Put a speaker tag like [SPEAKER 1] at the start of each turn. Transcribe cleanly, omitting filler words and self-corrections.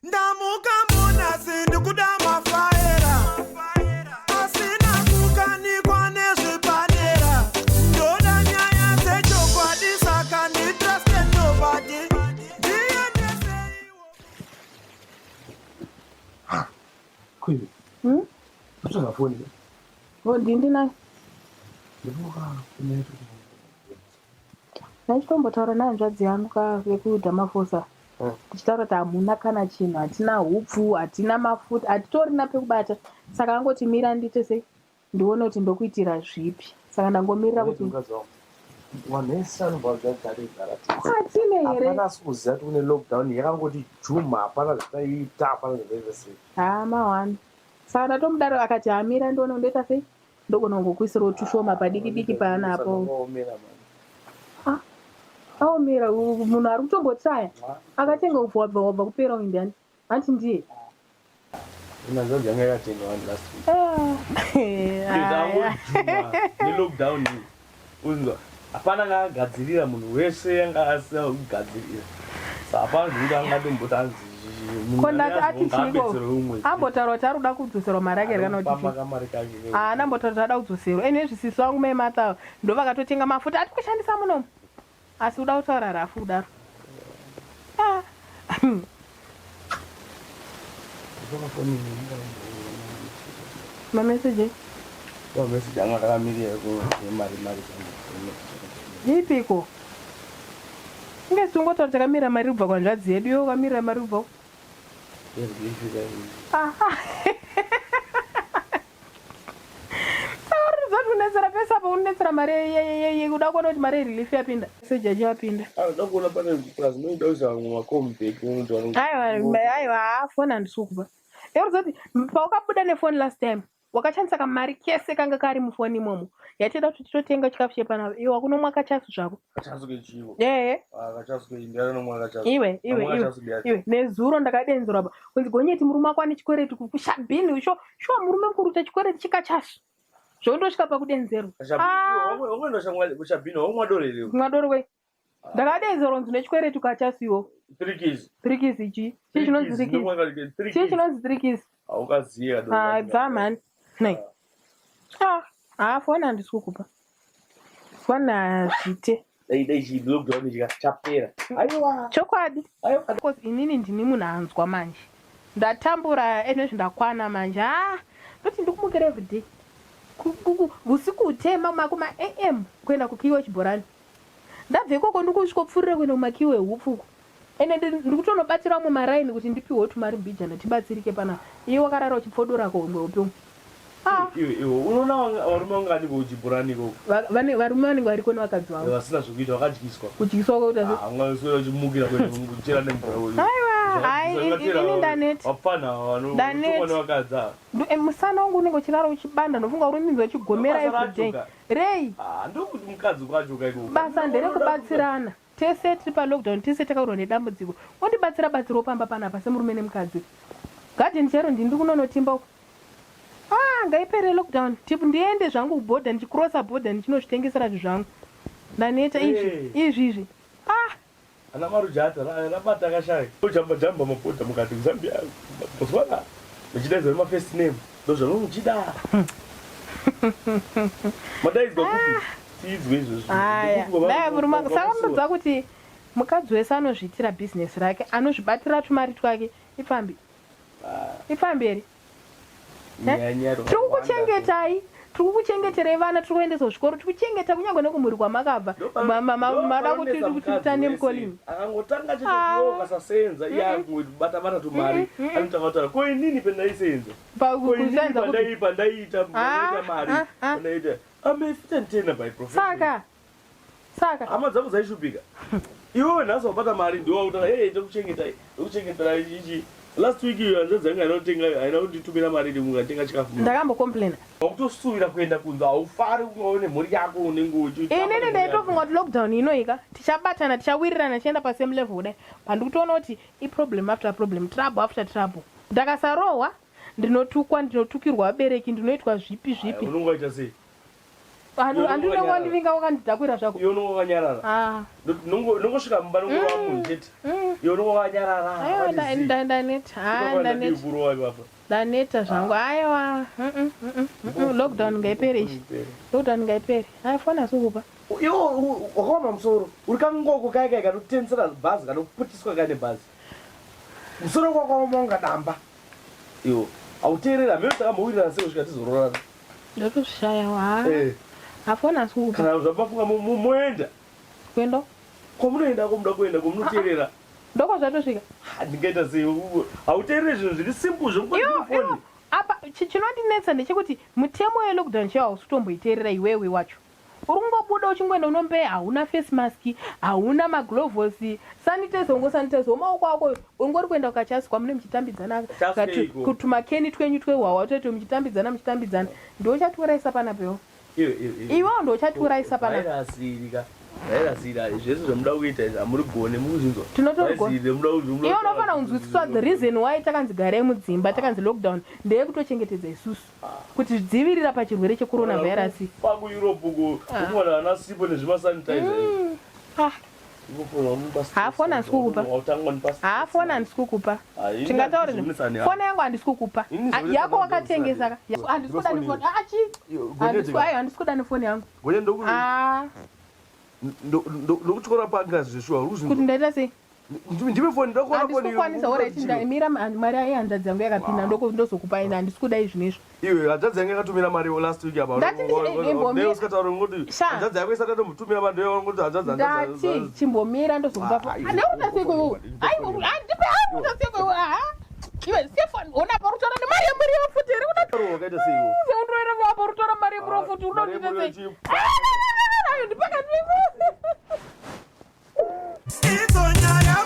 [SPEAKER 1] Ndamuka munasi ndikuda mafaera asina kukanikwa nezvepadera ndoda nyaya dzechokwadi saka nditruste nobody ndiendeseiwo.
[SPEAKER 2] Queen. Utsvaga foni.
[SPEAKER 3] Oh, ndini nayo.
[SPEAKER 2] Ndivuka kunyaya
[SPEAKER 3] Ndaichitombotaura nehanzvadzi yangu ka vekuDamafosa tichitaura kuti hamuna kana chinhu, hatina hupfu, hatina mafuta, hatitorina pekubata. Saka angoti mira ndiite sei ndione kuti ndokuitira zvipi. Saka ndangomirira kuti
[SPEAKER 2] mukadzi wangu. Vanhu vese vanobva vagare nzara.
[SPEAKER 3] Hatine here?
[SPEAKER 2] Hapana asi kuziva kuti kune lockdown yakangoti juma, hapana zvataiita, hapana zvataita sei.
[SPEAKER 3] Haa mahwani. Saka ndatomudaro akati hamira ndione ndoita sei ndogona kungokuisirawo tushoma padiki diki paanapo. Ah, aomera munhu ari kutombotraya akatenga upfu wabva wabva kupera uyu ndiani hanti ndiye
[SPEAKER 2] Unazanzi yanga yakatenga one last week.
[SPEAKER 3] Ah,
[SPEAKER 2] Nelockdown iyi. Unzwa hapana anga agadzirira munhu wese anga asina kugadzirira. Saka hapana zvekuti angatomboti anzi
[SPEAKER 3] Ko ndati ati chiiko? Ambotaura kuti ari kuda kudzoserwa mari yake here kana kuti chii?
[SPEAKER 2] kamari kake.
[SPEAKER 3] Haana ambotaura kuti ada kudzoserwa. Anyway sisi vangu mai Martha ava ndovakatotenga mafuta ati kushandisa munomu. Asi uda kutaura rafu kudaro. Ah. Mameseji?
[SPEAKER 2] Mameseji anga akamirira mari mari.
[SPEAKER 3] Ipiko? Inge sungotaura takamirira mari kubva kwanzvadzi yedu iwe ukamirira mari kubva Tauridzwa kuti unetsera pese apa unetsera mari yekuda kuona kuti mari yerelief yapinda. Sejaji yapinda. Aiwa aiwa haa foni handisi kukupa. Yakuudza kuti paukabuda nefoni last time wakashandisa kamari kese kanga kari mufoni imomo yatida kuti titotenga chikafu chepanapa iwe wakunomwa kachasu zvako.
[SPEAKER 2] Kachasu kechiwo.
[SPEAKER 3] Ehe.
[SPEAKER 2] Ah, kachasu ke ndianomwa kachasu.
[SPEAKER 3] Iwe iwe
[SPEAKER 2] Amwa
[SPEAKER 3] iwe
[SPEAKER 2] kachasu ndiani?
[SPEAKER 3] iwe nezuro ndakadenzerwa apa kunzi gonyeti murume wako ane chikwereti kushabhini sho shuwa murume mukuru kuita chikwereti chikachasu zvondosvika pakudenzerwa. Ah.
[SPEAKER 2] Wamwenda kushabhini wamwa doro here?
[SPEAKER 3] Kumwa doro wei ndakadenzerwa kunzi nechikwereti kachasu iwo
[SPEAKER 2] Three keys.
[SPEAKER 3] Three keys ichi chii chinonzi three keys chii chinonzi three keys
[SPEAKER 2] Haukaziya doro.
[SPEAKER 3] Ah, bva mhani nei ah haa foni handisi kukupa foni hazviite
[SPEAKER 2] Dai dai chi lockdown ichi chapera. Aiwa.
[SPEAKER 3] Chokwadi.
[SPEAKER 2] Aiwa.
[SPEAKER 3] Because inini ndini munhu anzwa manje. Ndatambura ene ndakwana manje. Ah, ndoti ndikumukira everyday. Usiku utema makuma am kuenda kukiwa chibhorani. Ndabva ikoko ndikusvikopfurira kuenda kumakiwa ehupfu uko. Ende ndikutonobatsira vamwe maraini kuti ndipiwewo tumari mbijana tibatsirike panapa. Iwe wakarara uchipfodora ko homwe hope umu. Ah.
[SPEAKER 2] Iwe iwe unoona varume vangani kuchibhorani ikoko?
[SPEAKER 3] Vane varume vanenge variko nevakadzi vavo.
[SPEAKER 2] Vasina zvekuita vakadyiswa.
[SPEAKER 3] Kudyiswa kwakuita sei?
[SPEAKER 2] Ah, ungaswera uchimukira kuenda kuchera nemvura uyu.
[SPEAKER 3] Aiwa, hai ini ndaneta.
[SPEAKER 2] Vapfana vano
[SPEAKER 3] Ndaneta.
[SPEAKER 2] nevakadzi ava.
[SPEAKER 3] Musana wangu unenge uchirara uchibanda ndofunga uri minzwa uchigomera everyday. Rei?
[SPEAKER 2] Ah, ndokuti mukadzi kwacho kaiko.
[SPEAKER 3] Basa nderekubatsirana. Tese tiri palockdown tese takawirwa nedambudziko. Wondibatsira batsirawo pamba panapa semurume nemukadzi. Garden chairo ndini ndikunonotimba uko. Ah, ngaipere lockdown. Tip ndiende zvangu kuborder ndichicrossa border ndichinozvitengesera zvinhu zvangu. Ndaneta izvi.
[SPEAKER 2] Hey.
[SPEAKER 3] Izvi izvi. Ah,
[SPEAKER 2] Ana marujata rabata akashaya. Jamba jamba mapota mukati kuZambia Botswana. Muchidaidzwa nema first name. Ndozvamuchida. Madaidzwa kupi? Tiidzwe izvozvo.
[SPEAKER 3] Aya,
[SPEAKER 2] Ndikupi
[SPEAKER 3] dai murume wangu saka
[SPEAKER 2] kwamasuwa?
[SPEAKER 3] munoziva kuti mukadzi wese anozviitira business rake anozvibatira tumari twake ipfambi ipfambi here
[SPEAKER 2] Nyaya nyaya
[SPEAKER 3] tiri kukuchengetai tiri kukuchengeterei vana tiri kuendesa kuzvikoro tiri kuchengeta kunyange nekumhuri kwamakabva mada kuti titande mukolini
[SPEAKER 2] Akangotanga chete kuyo akasasenza iye akubata bata tumari anotanga kutaura ko inini pendaisenza ko inini
[SPEAKER 3] kusenza kupi
[SPEAKER 2] pandai pandaiita pandaiita mari
[SPEAKER 3] ah, ah.
[SPEAKER 2] pandaiita I'm a fit and trainer by profession.
[SPEAKER 3] Saka saka
[SPEAKER 2] hama dzako dzaishupika iwewe nhasi wabata mari ndiwe wakutanga hey tokuchengetai tokuchengeterai ichi last week iyo hanzvadzi yangu haina kutenga haina kunditumira mari iri mukatenga chikafu
[SPEAKER 3] ndakambocomplaina
[SPEAKER 2] wakutosuvira kuenda kunze haufari kunga une mhuri yako unenge uchi
[SPEAKER 3] inini ndaitofunga kuti lockdown inoika tichabatana tichawirirana tichienda pasame level kudai pandikutoona kuti iproblem after problem trouble after trouble ndakasarohwa ndinotukwa ndinotukirwa vabereki ndinoitwa zvipi zvipi
[SPEAKER 2] unonga waita sei
[SPEAKER 3] Handina wandivinga wakandidhakwira zvako.
[SPEAKER 2] Iwe unongo wakanyarara.
[SPEAKER 3] Ah.
[SPEAKER 2] Nongosvika mumba nongorova munhu chete. Iwe unongo wakanyarara.
[SPEAKER 3] Aiwa ndaneta. Ah ndaneta. Ndaneta zvangu. Aiwa. Lockdown ngaipere ichi. Lockdown ngaipere. Ai foni asi kupa.
[SPEAKER 2] Iwe wakaoma musoro. Uri kangoko kaya kaya kanotensera bhazi kanoputiswa kane bhazi. Musoro wakaoma unga damba. Iwe hauteereri hameno takambowirirana sei kusvika tizororana.
[SPEAKER 3] Ndotozvishayawo ha.
[SPEAKER 2] Eh.
[SPEAKER 3] Hafoni asi kupa.
[SPEAKER 2] Kana zvamafunga moenda.
[SPEAKER 3] Kuenda?
[SPEAKER 2] Kwamunoenda ko muda kuenda komunoteerera.
[SPEAKER 3] Ndoko zvatosvika.
[SPEAKER 2] Ndingaita sei? Hauteerere zvinhu zviri simple zvekufoni.
[SPEAKER 3] Apa chinondinetsa ndechekuti mutemo yelockdown chaiwo hausi kutomboiteerera iwewe wacho. Uri kungobuda uchingoenda unombeya hauna face mask, hauna maglovosi, sanitizer ungosanitizer maoko ako ungori kuenda kukachasi kwamune muchitambidzana tumakeni twenyu twehwahwa twetwe muchitambidzana muchitambidzana ndochatiurayisa panapa iwe. Iwewo ndochatiurayisa panapa.
[SPEAKER 2] Vhairasi iri zvese zvamuda kuita izvi hamurigone mukuzvinzwa.
[SPEAKER 3] Tinotorigona. Iwe unofanira kunzwisiswa the reason why takanzi garai mudzimba takanzi lockdown ndeyekutochengetedza isusu. Kuti zvidzivirira pachirwere checorona virus.
[SPEAKER 2] Paku Europe uko ukuwana ana sipo nezvima sanitizer.
[SPEAKER 3] Ah. Ha foni handisi kukupa. Ha foni handisi kukupa. Tingataure foni yangu handisi kukupa. Yako wakatengesa ka. Handisi kuda nefoni. Ah chi. Handisi ayo handisi kuda nefoni yangu.
[SPEAKER 2] Gonya ndoku. Ah. Ndokutyora panga zveshuwa.
[SPEAKER 3] Kuti ndaita sei?
[SPEAKER 2] Ndipe foni ndokuona
[SPEAKER 3] foni. Handisi kukwanisa alright ndamira mari yehanzvadzi yangu yakapinda ndozokupa ini handisi kuda izvi nezvo.
[SPEAKER 2] Iwe hanzvadzi yangu yakatumira mari last week apa.
[SPEAKER 3] Ndati
[SPEAKER 2] ndichimbomira. Usikataura ngoti hanzvadzi yako isati yatombotumira mari ndoyo ngoti hanzvadzi
[SPEAKER 3] hanzvadzi. Ndati chimbomira ndozokupa foni. Handikuda seko iwe. Ai ndipe hangu seko iwe. Aha. Iwe siya foni ona pa rutora nemari yemuriwo futi here kuda.
[SPEAKER 2] Wakaita sei iwe?
[SPEAKER 3] Undoera apa rutora mari yemuriwo futi unoda kuita sei? Ndipaka
[SPEAKER 1] Idzo nyaya.